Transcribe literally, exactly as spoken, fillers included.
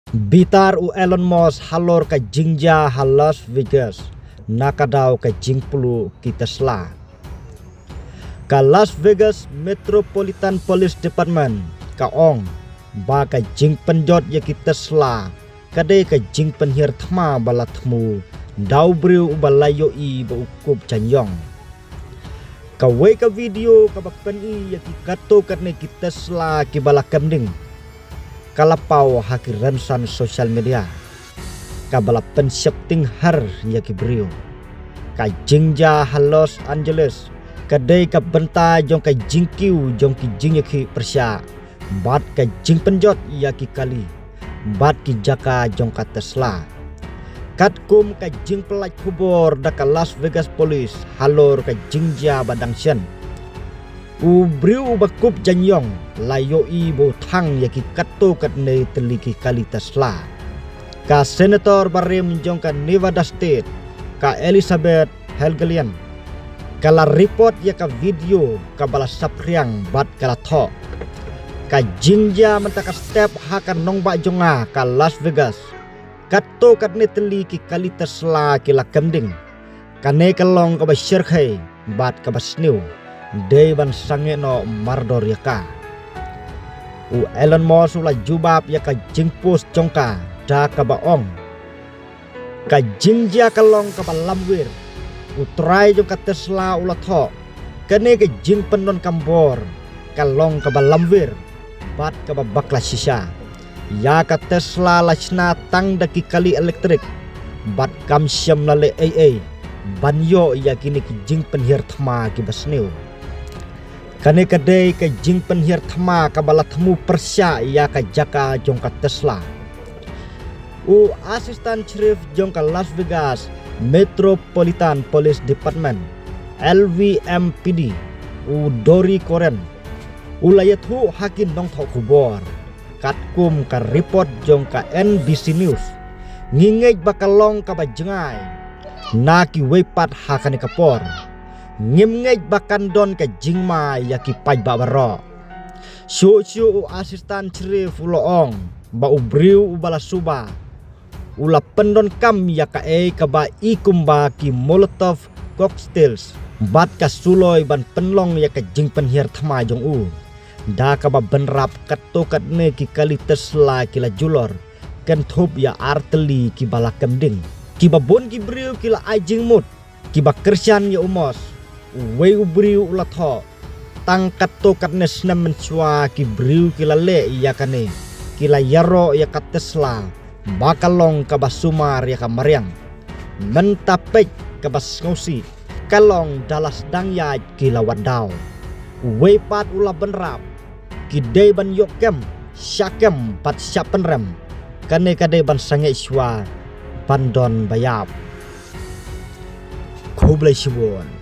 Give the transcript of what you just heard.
Bitar u Elon Musk halor ka jingjia ha Las Vegas na ka daw ka jingpluh ki Tesla. Ka Las Vegas Metropolitan Police Department ka ong ba ka jingpynjot ïa ki Tesla ka dei ka jingpynhiar thma ba la thmu da u briew uba la ïohi ba u kup jaiñïong. Kawei ka video kaba pyni ïa ki katto katne ki Tesla kiba la kem ding ka la paw ha ki rynsan social media kaba la pynsheptieng har ïa ki briew. Ka jingjia ha Los Angeles ka dei ka bynta jong ka jingkiew jong ki jingïakhih pyrshah bad ka jingpynjot ïa ki kali bad ki jaka jong ka Tesla. Katkum ka jingpyllait khubor da ka Las Vegas Police halor ka jingjia ba dang shen, u briew uba kup jaiñïong la ïohi ba u thang ïa ki katto katne tylli ki kali Tesla. Ka senator barim jong ka Nevada State, ka Elizabeth Helgelien, ka la report ïa ka video kaba la saphriang bad ka la thoh: Ka jingjia mynta ka step ha ka nongbah jong nga ka Las Vegas. Katto katne tylli ki kali Tesla ki la kem ding. Kane ka long kaba shyrkhei bad kaba sniew. Dei ban sangeh noh mardor ïa ka. U Elon Musk u la jubab ïa ka jingpost jong ka da kaba ong: Ka jingjia ka long kaba lamwir. U trai jong ka Tesla u la thoh: Kane ka jingpyndonkam bor ka long kaba lamwir bad kaba bakla shisha. Ïa ka Tesla la shna tang da ki kali elektrik bad kam shym la leh ei ei ban ïoh ïa kine ki jingpynhiar thma kiba sniew. Kane ka dei ka jingpynhiar thma kaba la thmu pyrshah ïa ka jaka jong ka Tesla. U Assistant Sheriff jong ka Las Vegas Metropolitan Police Department, L V M P D, u Dori Koren, u la ïathuh ha ki nongthoh khubor. Katkum ka report jong ka N B C News, ngi ngeit ba ka long kaba jngai. Na kiwei pat ha kane ka por ngim ngeit ba kan don ka jingma ïa ki paidbah baroh. Shuh shuh u Assistant Sheriff u la ong ba u briew uba la suba u la pyndonkam ïa kaei kaba i kumba ki Molotov cocktails bad ka suloi ban pynlong ïa ka jingpynhiar thma jong u. Da kaba bynrap katto katne ki kali Tesla ki la julor, kynthup ïa ar tylli kiba la kem ding. Kiba bun ki briew ki la ai jingmut, kiba kyrshan ïa u Musk. Uwei u briew u la thoh: Tang katto katne snem mynshuwa ki briew ki la leh ïa kane, ki la ïaroh ïa ka Tesla ba ka long kaba sumar ïa ka mariang. Mynta peit kaba sngewsih, ka long da la sdang ïaid ki la wad daw. Uwei pat u la bynrap: Ki dei ban ïoh kem, shah kem bad shah pynrem. Kane ka dei ban sangeh shuwa ban don ba ïap. Khublei shibun.